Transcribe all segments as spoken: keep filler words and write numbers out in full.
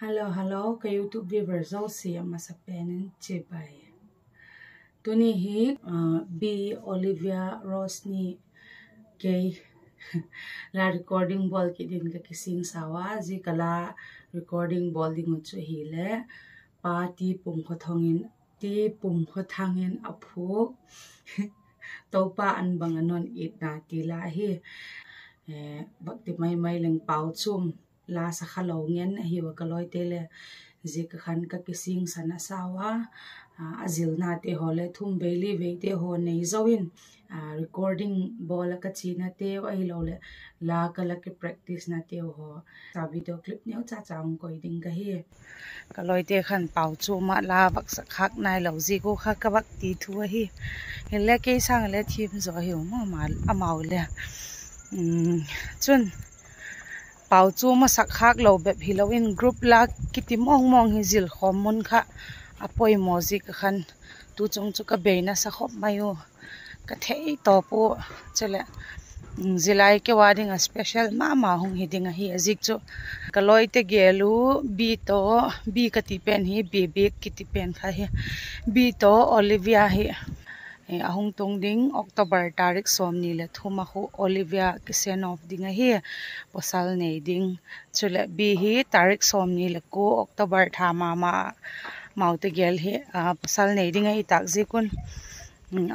Hello, hello, ka YouTube viewer zosia a masa pen in chibai. Tuni hi, ah, Bi, Olivia, Rose ni kei la recording bawl kit dingin ka kisingsa ua, zia ka la recording bawl ding uh chu ahileh, Pa T. Pumkhothang in, T. Pumkhothang in a phuak Toupa an bang a non itna ti la hi. Eh, bak ti mai mai leng Pauchum la sakha lo ngen ahi ua ka lawite le, zia ka khan ka kisingsa nasa ua, ah, a zilnate haw le thum vei li veite haw nei zo in, ah, recording bawl a ka chinateu ahiloleh la ka la kipracticenateu haw, sa video clip neu cha cha hung koi ding ka hi. Ka lawite khan Pauchum ah la vak sak khâk nailo ziak uh kha ka vak ti thu ahi. Hinle kei sâng le thiam zaw hiu maw, amau le. Chun, Pauchum a sak khâk lo bep hilo in group la kiti mawngmawng hi zilkhawm mun kha a poimaw ziak a khan, tu chung chu ka bei nasa khop mai u, ka thei tawp u. Chuleh, zia lai keu a ding a special ma ma hung hi ding ahi a ziak chu, ka lawite gel u, Bi tawh, Bi ka ti pen hi, Bi Bik kiti pen kha hi, Bi tawh Olivia hi, a hung tung ding October tarik sawmni leh thum a khu Olivia kisend off ding ahi, pawsal nei ding. Chuleh Bi hi tarik sawmni leh kua October tha ma ma, amaute gel hi, a pawsal nei ding ahi tâk ziak un,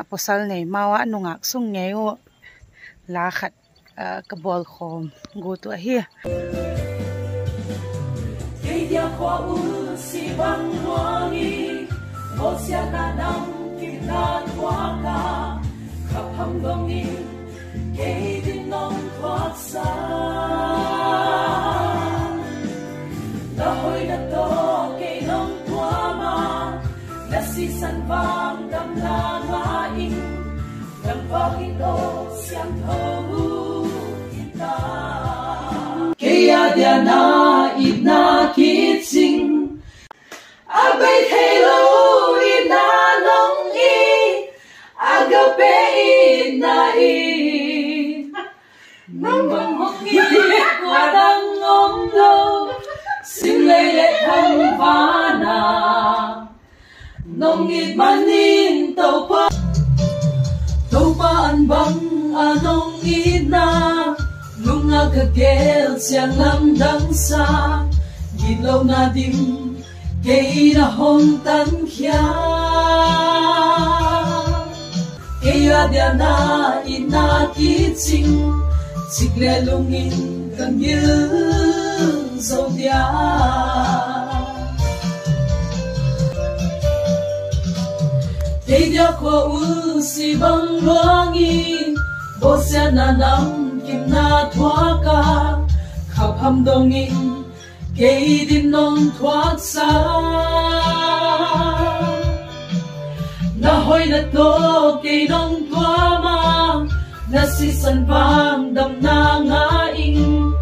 a pawsal nei mau ah nungâk sung ngei u la khat ka bawlkhawm guat uh ahi. Kei dia khua u si bang luang i, bawsiatna nam kipna thuak a, kha pham dong in kei din nong thuaksa. Na hoina tawh kei nong tuam a, na sisan vang damna nga in, nang vang in lo siangtho i ta. Kei a dia na itna kiching, a bei theilo itna nong i, agape itna i. Nang bang hong i kua dang om lo, sim lei leh thangvan a nong it man in Toupa. Toupa an bang a nong itna, lung a ka gel chiang lamdang sa, gitlona ding kei na hong tankhia. Kei a dia na itna kiching, chik leh lung in ka ngil zo dia. Kei dia khua u si bang luang i, bawsiatna nam kipna thuak a, kha pham dong in kei din nong thuaksa. Na hoina tawh kei nong tuam a, na sisan vang damna nga in.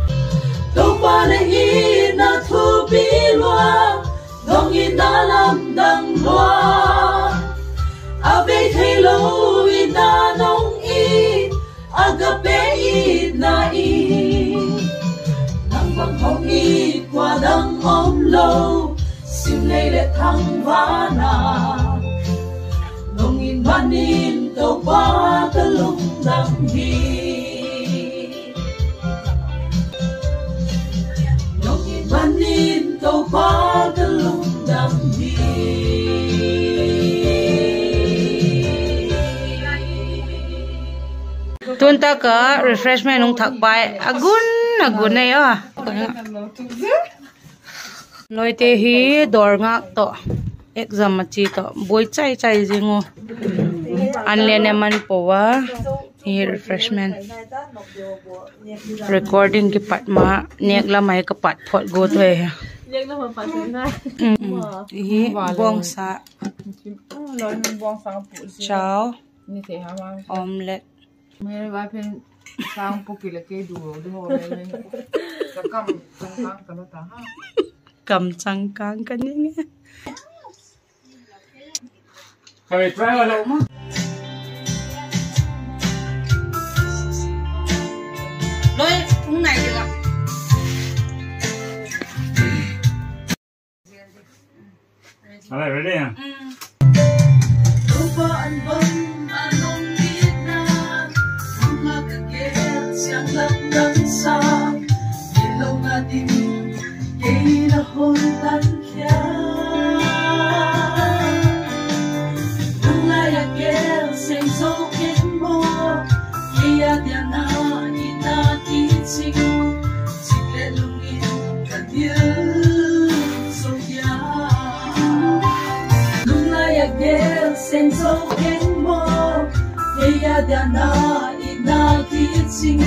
Toupa na itna thupi lua, nong itna lamdang lua, a bei theilo itna nong i, agape itna i. Nang bang hong i kua dang om lo, sim lei leh thangvan a nong it man in Toupa ka lungdam hi. Nong it man in Toupa ka lungdam hi. Tun tak ah refreshment hung thak pai a gun a gun ei a. Lawite hi dawr ngak tawh, exam a chi tawh buai chai chai zing u. An le ne man po a, hi refreshment. Recording kipat ma, nêk lam ah ka pat phot guat u hi. Hi bawngsa, chow, omelette. Kam changkâng ka ning e. Loi, hung nai ding a. Alright, ready? Topa an bang a nong itna, nang a ka gel siang lamdang sa, i lo na ding kei na hon tan khia. Lunglai a gel seng zo keng maw, kei a diana itna kiching, chik leh lung in ka dil zo dia. Lunglai a gel seng zo keng maw, kei a diana itna kiching,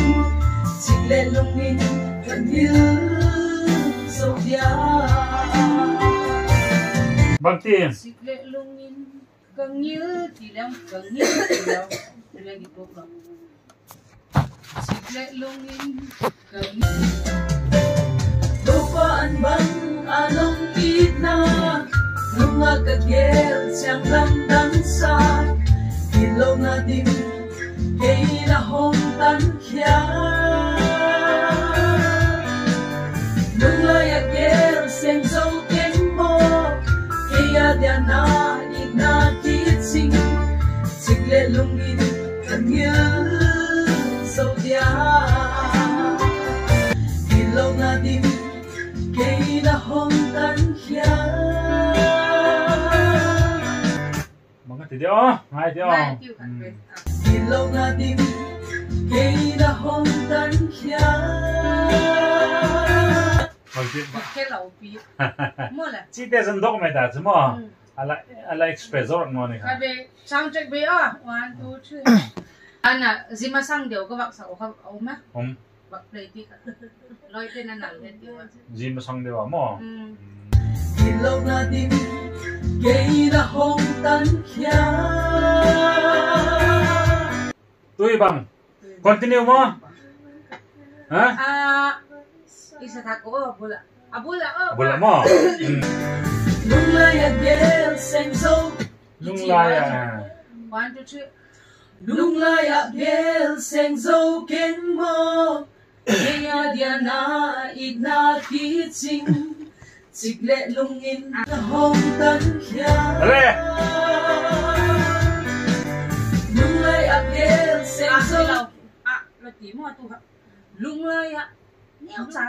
chik leh lung in ka dil zo dia. Bangti. Chik leh lung in ka ngil ti leng, ka ngil ti leng, ti leng i tuak lo. Chik leh lung in ka ngil. Topa an bang a nong itna, nang a ka gel siang lamdang sa, i lo na ding kei na hon tan khia. Lunglai a gel seng zo keng maw, kei a diana itna kiching, chik leh lung in ka ngil zo dia. I lo na ding kei na hon tan khia. Mang ka ti dia, ngai dia. Ngai tiu khat ve. I lo na ding kei na hon tan khia. Bangti. Khe lo pi. Maw le. Chite zan dok mai ta chu maw. A la, a la express zo rawt maw ni kha. Khat ve, sound check ve a. One, two, three. Ana, zia masang deu ka vak sa u kha a um a. Um. Vak play ti kha. Loi te na nal le ti a. Zia masang deu a maw. Hmm. I lo na ding kei na hon tan khia. Tui bang. Continue maw? Ha? Ah, i sa thak o, a bul a. A bul a o. A bul a maw? Lunglai a gel seng zo. Lunglai a. One, two, three. Lunglai a gel seng zo keng maw. Kei a diana itna kiching. Chik leh lung in ka hon tan khia. Lunglai a gel seng zo. Ah, la ti maw tu ha. Lunglai a. Niau cha.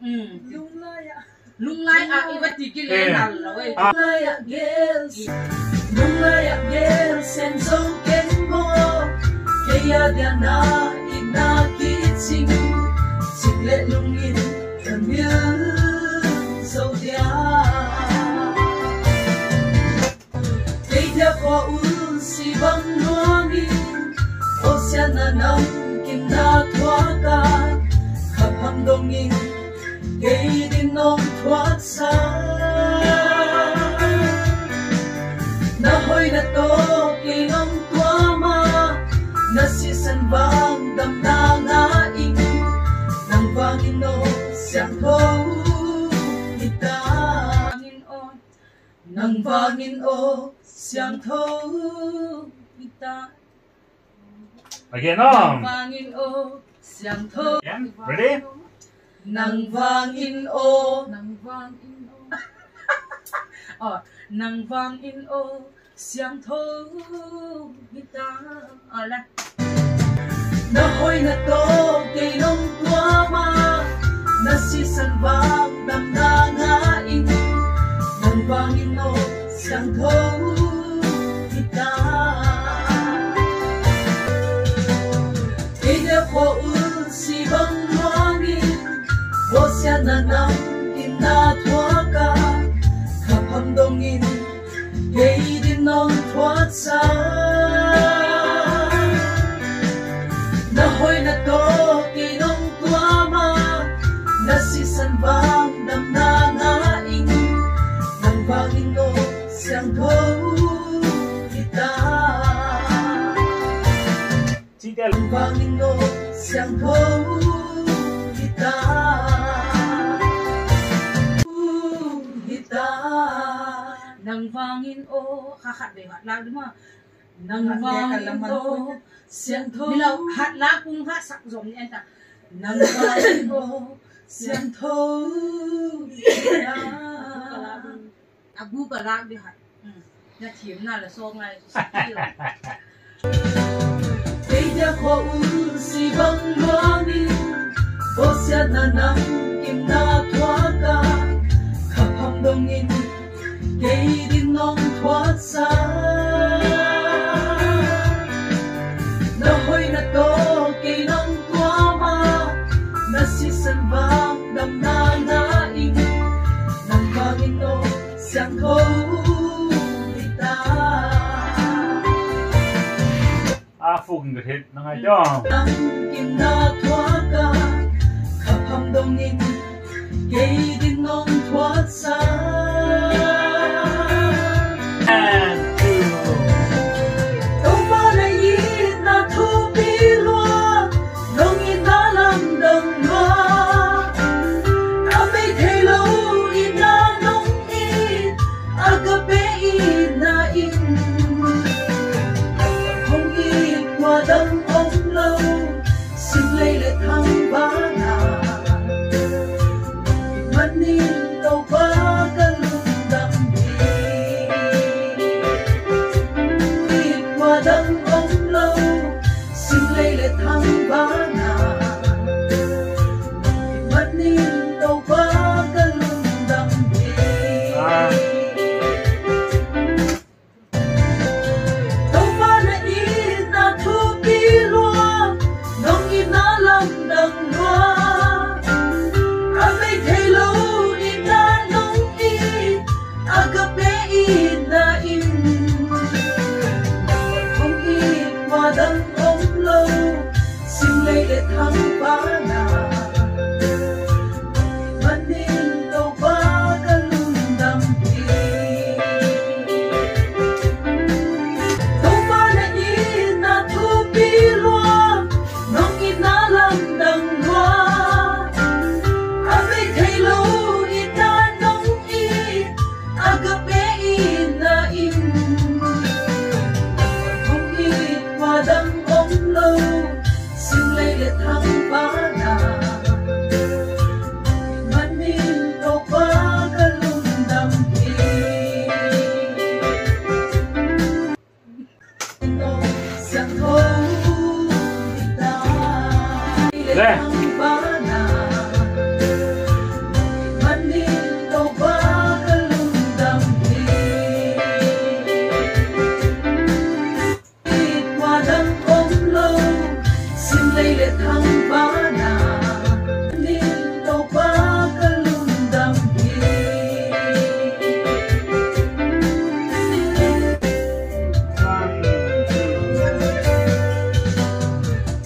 Lunglai a. Lunglai a i va ti kile nal lo e. Lunglai a gel. Lunglai a gel seng zo keng maw. Kei a diana itna kiching. Chik leh lung in ka ngil zo dia. Kei dia khaw u si bang nuam in, Hosianna nam kin na thuak a, kha pham dong in, kei din nong thuak sa. Na hoina tawh kei nong tuam a, na sisan vang damna nga in, nang vang in aw siangthou hi ta. Nang vang in aw siangthou hi ta. Again, um. Nang vang in aw siangthou. Again, ready? Nang vang in aw. Nang vang in aw. Oh, nang vang in aw siangthou hi ta. Aw la. Na hoina tawh kei nong tuam a, na sisan vang damna nga in, nang vang in aw siangthou hi ta. Kei dia khaw u si bang nuam in, Hosianna nam kin na thuak a, kha pham dong in, kei din nong thuak sa. Na hoina tawh kei nong tuam a, na sisan vang damna nga in, nang vang in aw siangthou hi ta. Nang vang in aw siangthou hi ta. Hi ta. Nang vang in aw, kha khat vei khat lâk ding a. Nang vang in aw siangthou. Milo hat lâk kung kha sak zom ni en ta. Nang vang in aw siangthou hi ta. Gu ka lâk di ha. Na thiamna la sawm ngai chu sa ti lo. Kei dia khua u si bang luang in, bawsiatna nang kimna thuak a, kha pham dong in, kei din nong thuaksa. Na hoina tawh kei nang kuama, na sisan vang damna na in, nang vang in aw siangthou hi ta. A fuk in ka hit na ngai ta. Nang kimna thuak a, kha pham dong in, kei din nong thuaksa. Topa na itna thupi lua, nong itna lamdang lua. A bei theilo itna nong it, agape itna in. Hong it kua dang om lo, sim lei leh thangvâl a. Manin Topa ka lungdam hi. It kua dang om lo, sim lei leh thangvâl a. Manin Topa ka lungdam hi. Topa na itna thupi lua, nong itna lamdang lua. A bei theilo itna nong it, agape itna in. Hong it kua dang om lo, sim lei leh thangvâl a. Manin Topa ka lungdam hi. Topa na itna thupi lua, nong itna lamdang lua. A bei theilo itna nong it, agape itna in. Hong it kua dang om lo, sim lei leh thangvâl a. Manin Topa ka lungdam hi.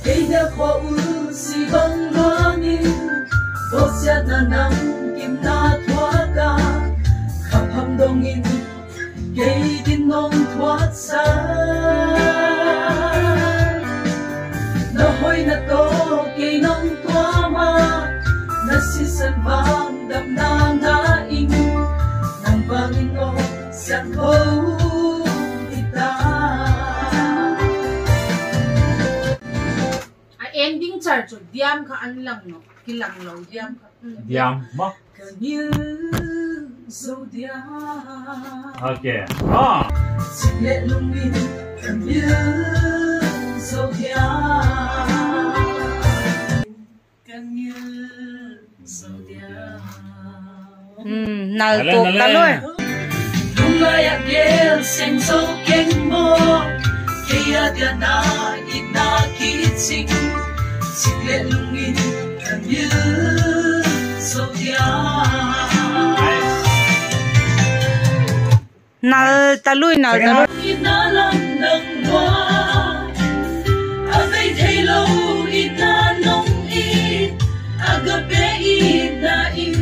Kei dia khua u si bang luang in, bawsiatna nang kimna thuak a, kha pham dong in, kei din nong thuaksa. Na hoina tawh kei nong kuama, na sisan vang damna na in, nang vang in aw siangthou hi ta. A ending char chu diam kha an lang lo, kilang lo diam kha. Diam ma. Ka ngil zo diam. Okay. Ah. Chik leh lungin ka ngil zo diam. Ka ngil zo diam. Hmm, nal tuak ta loi. Lunglai a gel seng zo keng maw, kei a dia na itna kiching, chik leh lungin ka ngil zo diam. Nal ta loi, nal ta loi. Itna lamdang lua, a bei theilo itna nong it, agape itna in.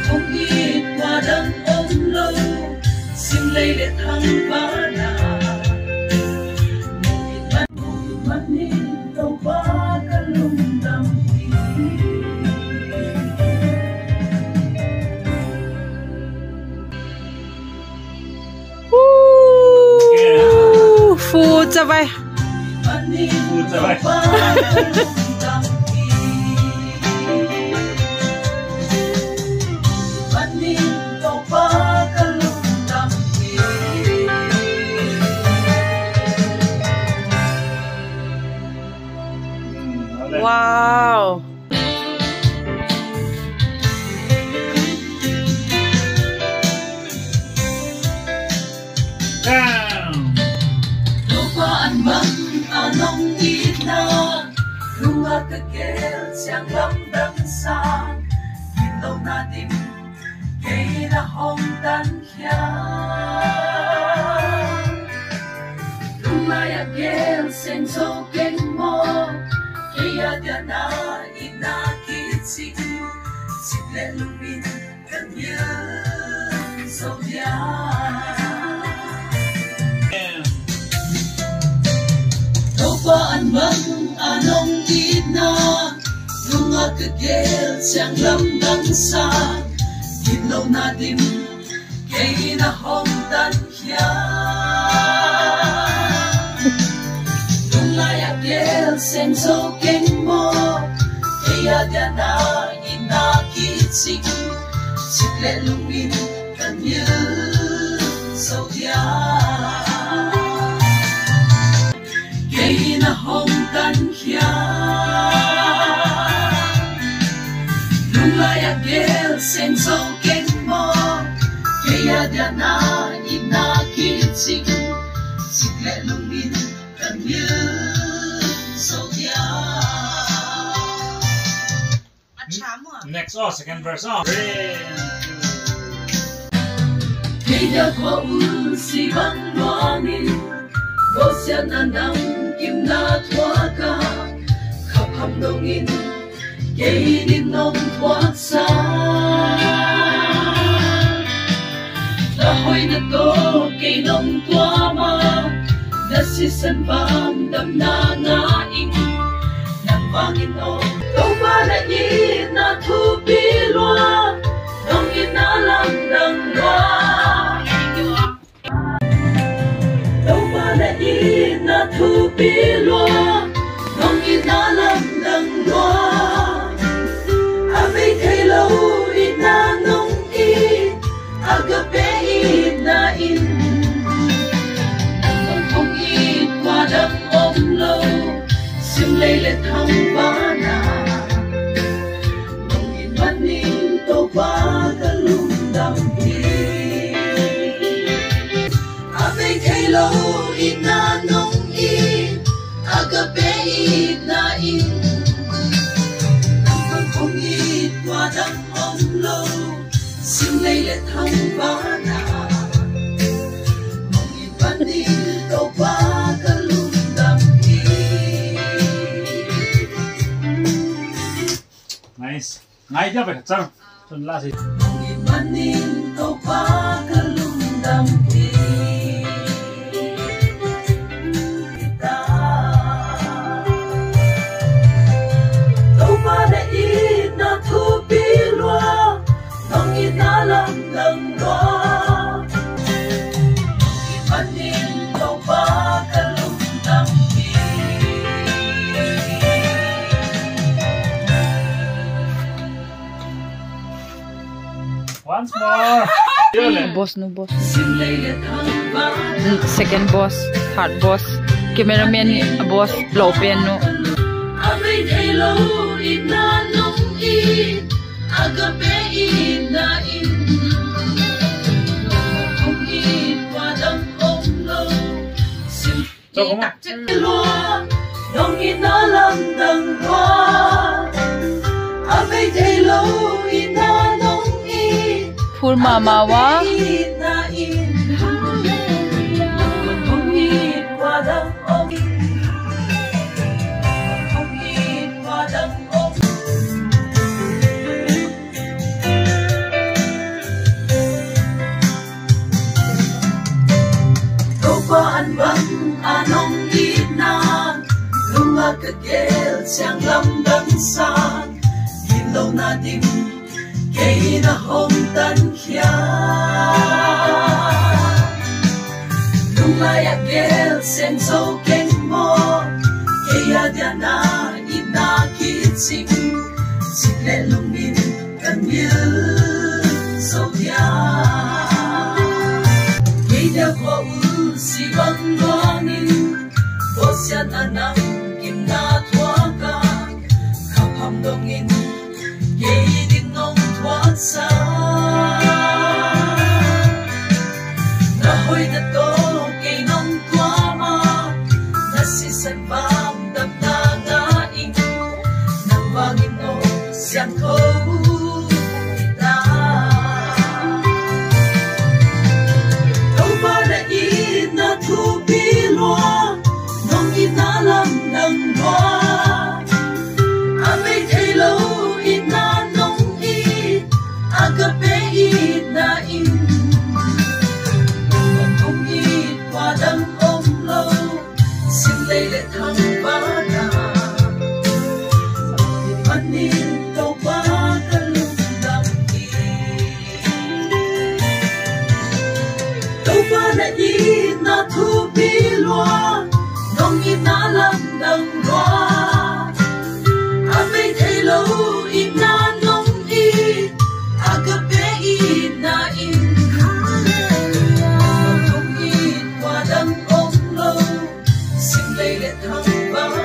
Hong it kua dang om lo, sim lei leh thangvâl a. Manin Topa ka lungdam hi. Fu chavai. Fu chavai. Manin Gel siang lamdang sa, gitlona dim, kei na hong tan khia. Lunglai ah gel seng zo keng maw, kei a dia'n a itna kiching, sik leh lungmin ka ngil zo dia. Toupa an bang a nong itna, lung ah ka gel siang lamdang sa, gitlona dim, kei na hong tan khia. Lunglai ah gel seng zo keng maw, kei a dia'n a itna kiching, sik leh lungmin ka ngil zo dia. Kei na hong tan khia. Lunglai ah gel seng zo keng maw, kei a dia'n a itna kiching, sik leh lungmin ka ngil zo dia. Next, oh, second verse, oh. Kei dia khua u si bang luang in, bawsiatna nam kimna thuak a, kha pham dong in, kei din nong thuaksa. La hoina tawh kei nong kuam a, la sisan vang damna nga ing, nang vang in aw. Toupa na itna thupi lua, nong itna lamdang lua. Toupa na itna thupi lua, nong itna lamdang lua. A bei theilo itna nong it, agape itna in. Nang bang hung it kua dang um lo, sim lei leh thangvan ah. Nong it manin Toupa ka lungdam hi. A bei theilo itna nong it, agape itna in. Nang bang hung it kua dang um lo, sim lei leh thangvan ah. Nong it manin Toupa ka lungdam hi. Nice. Ngai dia bai khat chang. Chun la si. Toupa na itna thupi lua, nong itna lamdang lua. Nong it manin Toupa ka lungdam hi. Once more. Boss nu, boss. Second boss, third boss, cameraman, boss, lo pen nu. Phur ma ma ua. Toupa an bang a nong itna, lung ah ka gel siang lamdang sa, gitlona dim, kei na hong tan khia. Lunglai ah gel seng zo keng maw, kei a dia'n a itna kiching, sik leh lungmin ka ngil zo dia. Kei dia khua u si bang luang in, bawsiatna nam kimna thuak a, kha pham dong in, kei din nong thuaksa. Na hoina tawh kei nong kuam a, na sisan vang damna nga ing. Itna thupi lua, nong itna lamdang lua, a bei theilo itna nong it, agape itna in. Nong it ua dang om lo, sim lei leh thangvâl